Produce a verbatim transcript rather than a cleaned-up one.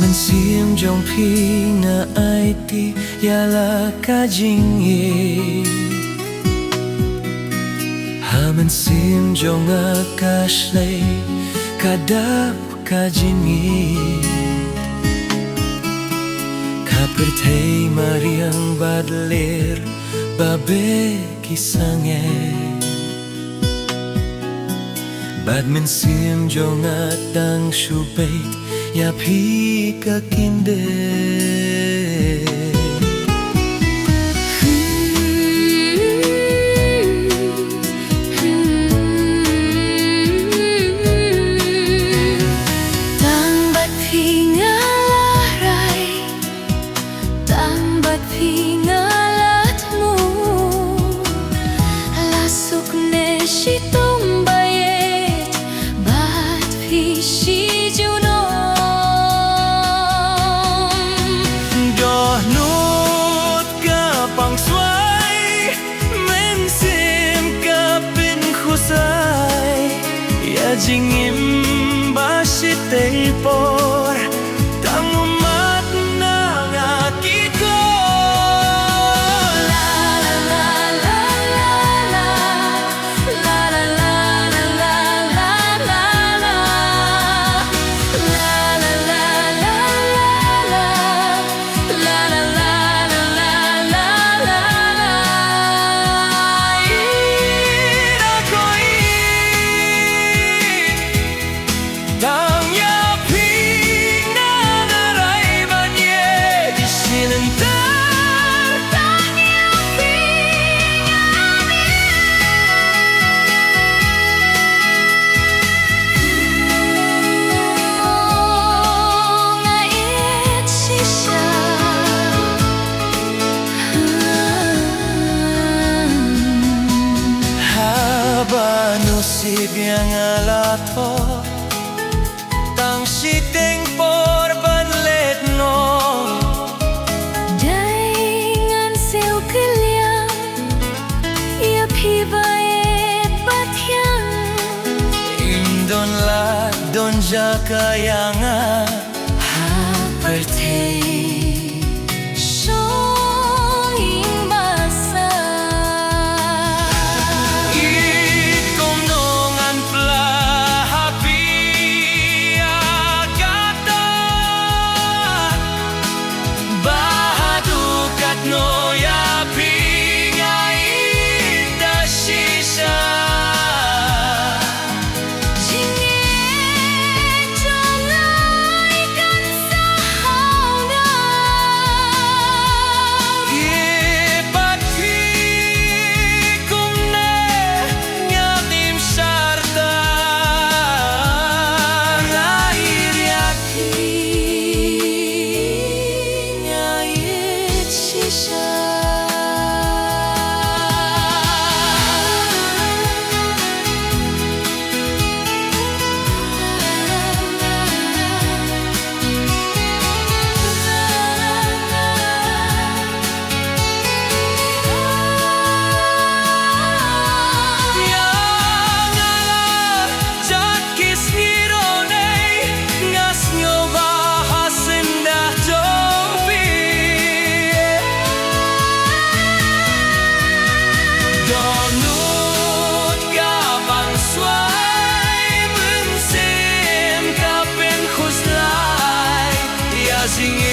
Mynsiem jong phi nga aiti ïa la ka jingïeit. Ha mynsiem jong nga ka shlei ka dap ka jingïeit. Ka pyrthei mariang bad ler ba beh ki sangeh. Bad mynsiem jong nga dang shu peit ïa phi ka kyndit. Tang bad phi nga la rai, tang bad phi nga la thmu. La suk ne shitom ba ïeit bad phi shi junom. Dohnud ka pangswai, mynsiem ka pynkhuslai ïa jingim ba shiteng por. Tang ummat na nga ki kloi. Tang ïa phi nga rai ban ïeit shi lynter. Tang ïa phi nga rai. Nga ïeit shisha. Haba nusip ïa nga la thoh tang shiteng por ban leit noh. Dei ngan siew kylliang ïa phi ba ïeit ba thiang. Im don lad don jaka ïa nga ha pyrthei. Shong ïing ba sah. Ïeit kumno ngan pla ha phi ïa kata. Ba haduh katno ïa phi nga ïeit da shisha. Jingïeit jong nga kan sa ha u ngam. Ïeit bad phi kumne nga tim shar ta. Nga ïeit ïa phi, nga ïeit shisha. Ïa nga la jat ki sngi ruh nei, nga sngew ba ha syndah jong phi. Dohnud ka pangswai, mynsiem ka pynkhuslai ïa jingim.